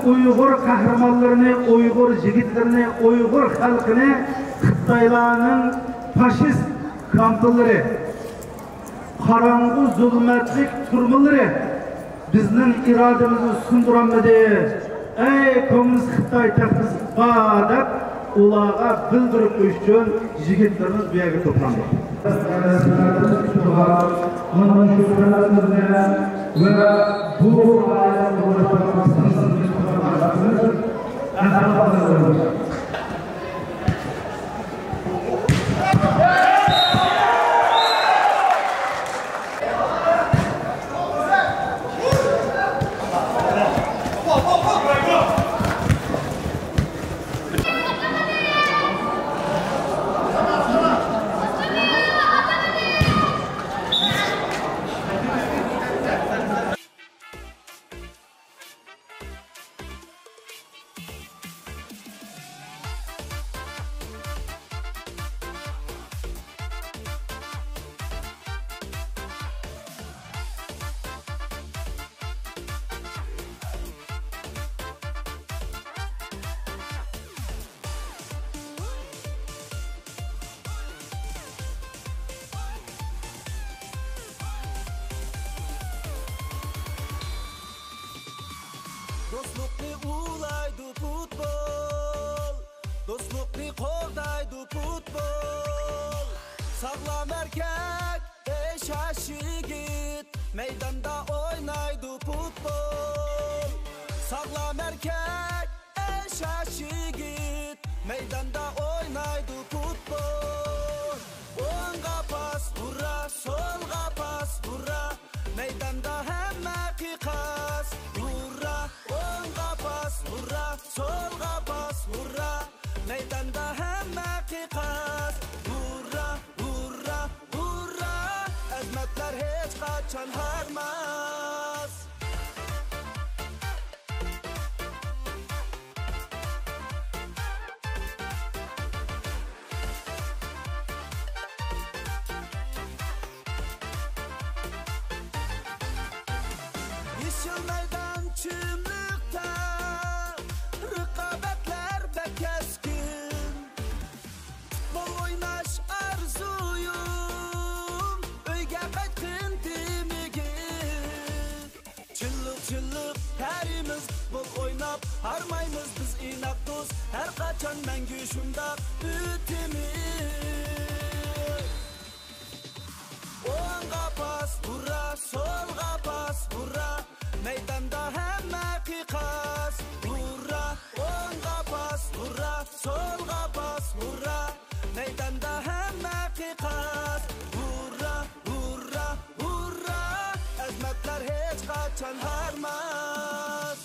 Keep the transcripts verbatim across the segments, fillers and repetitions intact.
ئۇيغۇر قەھرىمانلىرىنى، ئۇيغۇر يىگىتلىرىنى، ئۇيغۇر خەلقىنى خىتايلارنىڭ فاشىست كامپلىرى، قاراڭغۇ زۇلمەتلىك تۈرمىلىرى بىزنىڭ ئىرادىمىزنى سۇندۇرالمىدى. ئەي كوممۇنىست خىتاي تەخت بار دەپ ئۇلارغا بىلدۈرۈپ قويۇش ئۈچۈن يىگىتلىرىمىز بۇ يەرگە توپلاندى. ۋە بۇ دوستلۇقنى ئۇلايدۇ پۇتبول، دوستلۇقنى قوغدايدۇ پۇتبول. ساغلام ئەركەك، ئېشەش يىگىت، مەيداندا ئوينايدۇ پۇتبول. ساغلام ئەركەك، ئېشەش يىگىت، مەيداندا ئوينايدۇ پۇتبول. ئوڭغا پاس، ھۇررا، سولغا پاس، ھۇررا، مەيداندا ھەممە قىيقاس، ھۇررا. ئوڭغا پاس، ھۇررا، سولغا پاس، ھۇررا، مەيداندا ھەممە قىيقاس، ھۇررا، ھۇررا، ھۇررا. ئەزمەتلەر ھېچقاچان ھارماس. يېشىل مەيدان چىملىقتا، رىقابەتلەر بەك كەسكىن. پۇتبول ئويناش ئارزۇيۇم، ئۆيگە قايتقىن دېمىگىن. چىللىق، چىللىق تەرىمىز، پۇتبول ئويناپ ھارمايمىز بىز ئىناق دوست، ھەر قاچان مەڭگۈ شۇنداق ئۆتىمىز. ئوڭغا پاس، ھۇررا، سولغا پاس، ھۇررا، مەيداندا ھەممە قىيقاس، ھۇررا. ئوڭغا پاس، ھۇررا، سولغا پاس، ھۇررا، مەيداندا ھەممە قىيقاس، ھۇررا، ھۇررا، ھۇررا. ئەزمەتلەر ھېچقاچان ھارماس.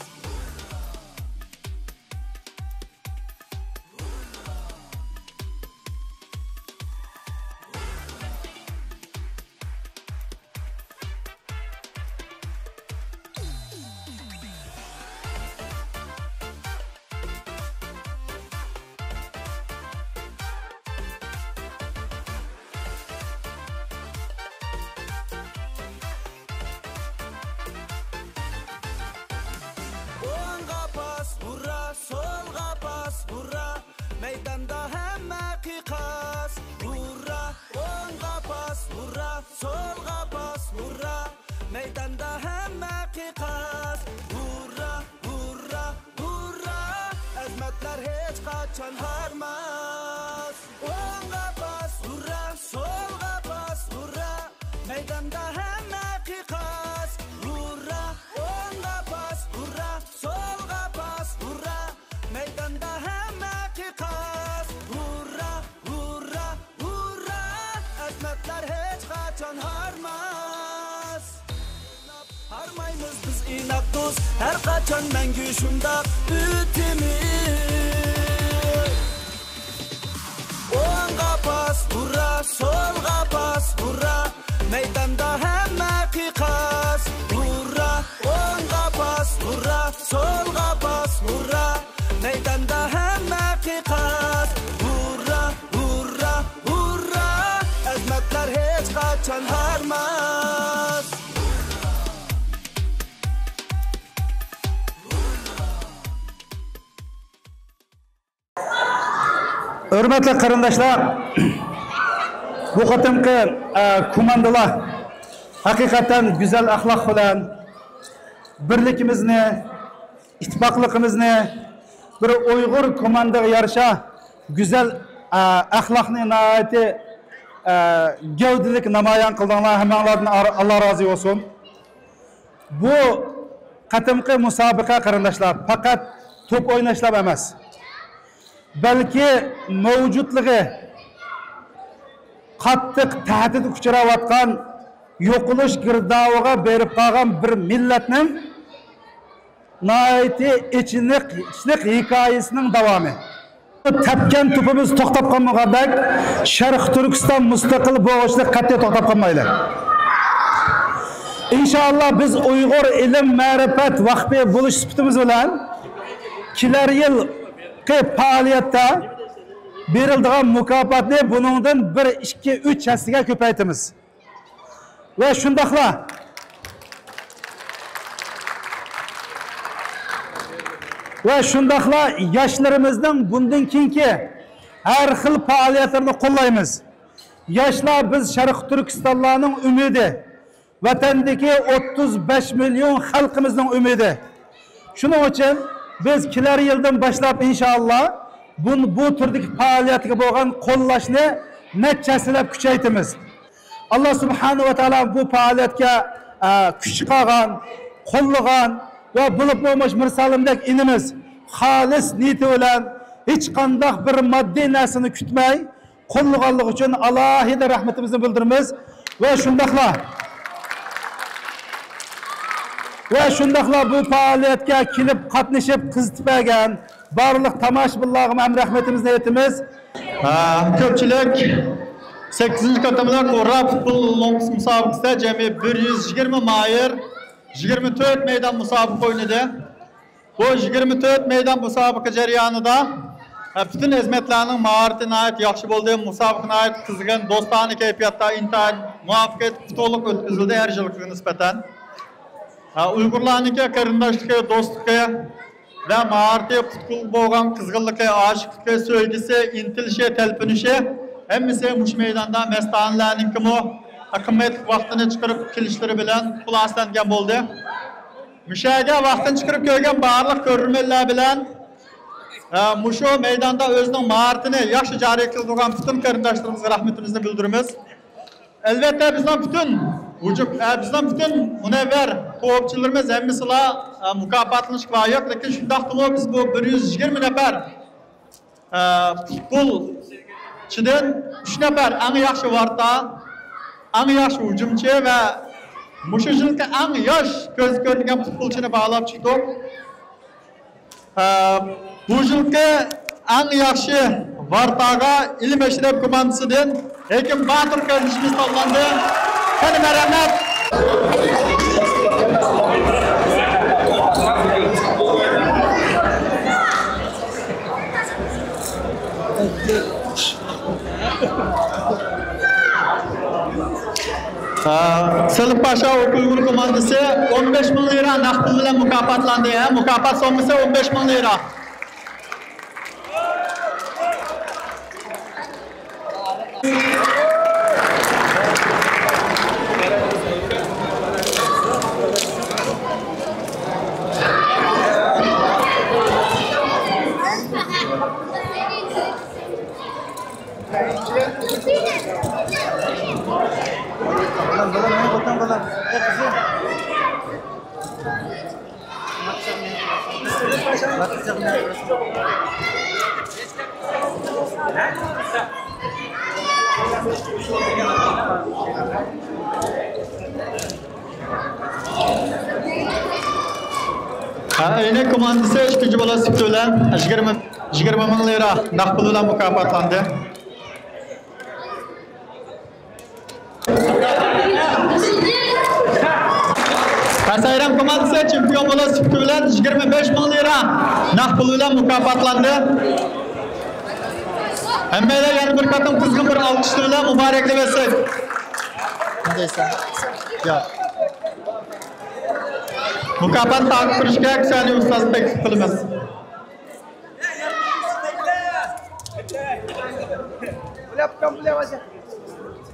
ئوڭغا پاس، ھۇررا، سولغا پاس، ھۇررا، مەيداندا ھەممە قىيقاس، ھۇررا. ئوڭغا پاس، ھۇررا، سولغا پاس، ھۇررا، مەيداندا ھەممە قىيقاس، ھۇررا، ھۇررا، ھۇررا. ئەزمەتلەر ھېچقاچان ھارماس. ئوڭغا پاس، ھۇررا، سولغا پاس، ھۇررا، مەيداندا ھەممە قىيقاس، ھۇررا. ئوڭغا پاس، ھۇررا، سولغا پاس، ھۇررا، مەيداندا ھەممە قىيقاس، ھۇررا، ھۇررا، ھۇررا. ئەزمەتلەر ھېچقاچان ھارماس. ھارمايمىز بىز ئىناق دوست، ھەر قاچان مەڭگۈ شۇنداق ئۆتىمىز. ئوڭغا پاس، ھۇررا، سولغا پاس، ھۇررا، مەيداندا ھەممە قىيقاس، ھۇررا. ئوڭغا پاس، ھۇررا، سولغا پاس، ھۇررا، مەيداندا ھەممە قىيقاس، ھۇررا، ھۇررا، ھۇررا. ئەزمەتلەر ھېچقاچان ھارماس. ھۆرمەتلىك قېرىنداشلار، بۇ قېتىمقى، ئە، كوماندىلار ھەقىقەتەن گۈزەل ئەخلاق بىلەن بىرلىكىمىزنى، ئىتتىپاقلىقىمىزنى بىر ئۇيغۇر كوماندىغا يارىشا گۈزەل، ئە، ئەخلاقنى ناھايىتى، ئە، گەۋدىلىك نامايان قىلدىڭلار. ھەممەڭلاردىن ئار-، ئاللا رازى بولسۇن. بۇ قېتىمقى مۇسابىقە، قېرىنداشلار، پەقەت توپ ئويناشلا ئەمەس، بەلكى مەۋجۇتلۇقى قاتتىق تەھدىتكە ئۇچراۋاتقان، يوقىلىش گىردابىغا بېرىپ قالغان بىر مىللەتنىڭ ناھايىتى ئېچىنىشلىق ھېكايىسىنىڭ داۋامى. تەپكەن توپىمىز توختاپ قالمىغاندەك، شەرقىي تۈركىستان مۇستەقىل بولغۇچىلىق قەتئىي توختاپ قالمايلى. ئىنشائاللا، بىز ئۇيغۇر ئىلىم مەرىپەت ۋەقپى بولۇش سۈپىتىمىز بىلەن كېلەر يىلقى پائالىيەتتە بېرىلىدىغان مۇكاپاتنى بۇنىڭدىن بىر، ئىككى، ئۈچ ھەسسىگە كۆپەيتىمىز. ۋە شۇنداقلا، ۋە شۇنداقلا ياشلىرىمىزنىڭ بۇندىن كېيىنكى ھەر خىل پائالىيەتلىرىنى قوللايمىز. ياشلار بىز شەرقىي تۈركىستانلارنىڭ ئۈمىدى، ۋەتەندىكى ئوتتۇز بەش مىليون خەلقىمىزنىڭ ئۈمىدى. شۇنىڭ ئۈچۈن بىز كېلەر يىلدىن باشلاپ، ئىنشائاللا، بۇ، بۇ تۈردىكى پائالىيەتكە بولغان قوللاشنى نەچچە ھەسسىلەپ كۈچەيتىمىز. ئاللا سۇبھانەھۇ ۋە تائالا بۇ پائالىيەتكە، ئە، كۈچ چىقارغان، قوللىغان ۋە بولۇپمۇ مۇشۇ مىرسالىمدەك ئىنىمىز خالىس نىيىتى بىلەن، ھېچقانداق بىر ماددىي نەرسىنى كۈتمەي، قوللىغانلىقى ئۈچۈن ئالاھىدە رەھمىتىمىزنى بىلدۈرىمىز. ۋە شۇنداقلا، ۋە شۇنداقلا بۇ پائالىيەتكە كېلىپ قاتنىشىپ قىزىتىپ بەرگەن بارلىق تاماشىبىنلارغىمۇ ھەم رەھمىتىمىزنى ئېيتىمىز. ھە، كۆپچىلىك، سەككىزىنچى قېتىملىق ئۇررا پۇتبول لوڭقىسى مۇسابىقىسىدە جەمئىي بىر يۈز يىگىرمە ماھىر، يىگىرمە تۆت مەيدان مۇسابىقە ئوينىدى. بۇ يىگىرمە تۆت مەيدان مۇسابىقە جەريانىدا، ھە، پۈتۈن خىزمەتلەرنىڭ ماھارىتى ناھايىتى ياخشى بولدى. مۇسابىقە ناھايىتى قىزغىن، دوستانە كەيپىياتتا، ئىنتايىن مۇۋەپپەقىيەتلىك، ئۇتۇقلۇق ئۆتكۈزۈلدى ھەر يىلقىغا نىسبەتەن. ھە، ئۇيغۇرلارنىڭكى قېرىنداشلىقى، دوستلۇقى ۋە ماھارىتى، پۇتبولغا بولغان قىزغىنلىقى، ئاشىقلىقى، سۆيگۈسى، ئىنتىلىشى، تەلپۈنۈشى، ھەممىسى مۇشۇ مەيداندا مەستانىلەرنىڭكىمۇ قىممەتلىك ۋاقتىنى چىقىرىپ كېلىشلىرى بىلەن خۇلاسىلەنگەن بولدى. مۇشۇ يەرگە ۋاقتىنى چىقىرىپ كەلگەن بارلىق كۆرۈرمەنلەر بىلەن، ئە، مۇشۇ مەيداندا ئۆزىنىڭ ماھارىتىنى ياخشى جارى قىلدۇرغان پۈتۈن قېرىنداشلىرىمىزغا رەھمىتىمىزنى بىلدۈرىمىز. ئەلۋەتتە، بىزنىڭ پۈتۈن ۋۇجۇد، ئە، بىزنىڭ پۈتۈن مۇنەۋۋەر توپچىلىرىمىز ھەممىسىلا، ئە، مۇكاپاتلىنىشقا لايىق، لېكىن شۇنداقتىمۇ بىز بۇ بىر يۈز يىگىرمە نەپەر، ئە، پۇتبولچىدىن ئۈچ نەپەر ئەڭ ياخشى ۋارتا، ئەڭ ياخشى ھۇجۇمچى ۋە مۇشۇ يىلقى ئەڭ ياش، كۆز كۆرمىگەن پۇتبولچىنى باھالاپ چىقتۇق. ئە، بۇ يىلقى ئەڭ ياخشى ۋارتاغا ئىلىم ئەشرەپ كوماندىسىدىن ھېكىم باتۇر قېرىندىشىمىز تاللاندى. قېنى، مەرھەمەت! ھە، سېلىپ پاشا ئوكۇل ئۇيغۇر كوماندىسى ئون بەش مىڭ لىرا نەق پۇل بىلەن مۇكاپاتلاندى. ھە، مۇكاپات سوممىسى ئون بەش مىڭ لىرا. ھە، ئەينەك كوماندىسى ئىككىنچى بولۇش سۈپىتى بىلەن يىگىرمە، يىگىرمە مىڭ لىرا نەق پۇل بىلەن مۇكاپاتلاندى. ھە، سايرام كوماندىسى چېمپىيون بولۇش سۈپىتى بىلەن يىگىرمە بەش مىڭ لىرا نەق پۇل بىلەن مۇكاپاتلاندى. ھەممەيلەن يەنە بىر قېتىم قىزغىن بىر ئالقىشلار بىلەن مۇبارەكلەۋەتسەك. مۇكاپات تارقىتىشقا كۈسەنى ئۇستازنى تەكلىپ قىلىمىز.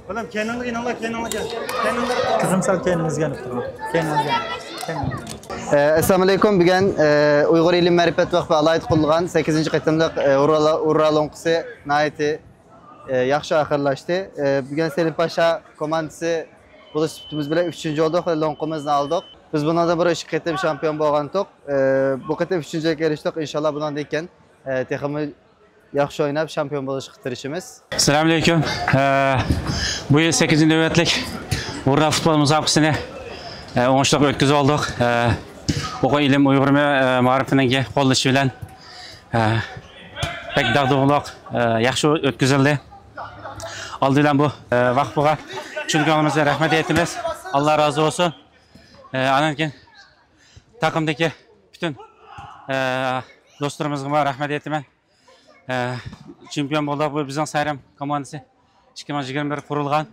بالام، كەينىڭلار، ئىنىڭلار، كەينىڭلار، كەينىڭلار. قىزىم سەل كەينىمىزگە يېنىپ تۇرغان. كەينىمىزگە. كەينىمىزگە. ئەسسالامۇئەلەيكۇم. بۈگۈن ئۇيغۇر ئىلىم مەرىپەت ۋەقپى ئالاھىدە قوللىغان سەككىزىنچى قېتىملىق ھۇررا لوڭقىسى ناھايىتى ياخشى ئاخىرلاشتى. بۈگۈن سېلىم پاشا كوماندىسى بولۇش سۈپىتىمىز بىلەن ئۈچىنچى بولدۇق ۋە لوڭقىمىزنى ئالدۇق. بىز بۇنىڭدىن بۇرۇن ئىككى قېتىم شامپىيون بولغانتۇق. بۇ قېتىم ئۈچىنچى يەرگە ئېرىشتۇق. ئىنشاللا بۇنىڭدىن كېيىن تېخىمۇ ياخشى ئويناپ شامپىيون بولۇشقا تىرىشىمىز. ئەسسالامۇئەلەيكۇم. ئە، بۇ يىل سەككىزىنچى نۆۋەتلىك ھۇررا پۇتبول مۇسابىقىسىنى، ئە، ئوڭۇشلۇق ئۆتكۈزۈۋالدۇق. ئە، ئوقۇ ئىلىم ئۇيغۇر مە-، ئە، مائارىپىنىڭكى قوللىشى بىلەن، ئە، بەك داغدۇغىلىق، ئە، ياخشى ئۆتكۈزۈلدى. ئالدى بىلەن بۇ، ئە، ۋەقپىگە چىن كۆڭلىمىزدىن رەھمەت ئېيتىمىز. ئاللا رازى بولسۇن. ئە، ئاندىن كېيىن تاقىمدىكى پۈتۈن، ئە، دوستلىرىمىزغىمۇ رەھمەت ئېيتىمەن. ئە، چېمپىيون بولدۇق. بۇ بىزنىڭ سايرام كوماندىسى. ئىككى مىڭ يىگىرمە بىر قۇرۇلغان.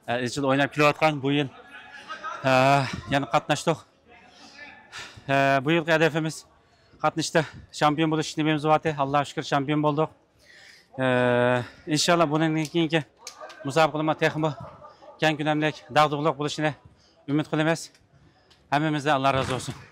ئە، ئىزچىل ئويناپ كېلىۋاتقان. بۇ يىل، ئە، يەنە قاتناشتۇق. ئە، بۇ يىلقى ھەدىپىمىز قاتنىشىشتا شامپىيون بولۇش نېمىمىز بارتى. ئاللاغا شۈكۈر، شامپىيون بولدۇق. ئە، ئىنشاللا بۇنىڭدىن كېيىنكى مۇسابىقىلىرىمۇ تېخىمۇ كەڭ كۆلەملىك، داغدۇغىلىق بولۇشىنى ئۈمىد قىلىمىز. ھەممىمىزدىن ئاللا رازى بولسۇن.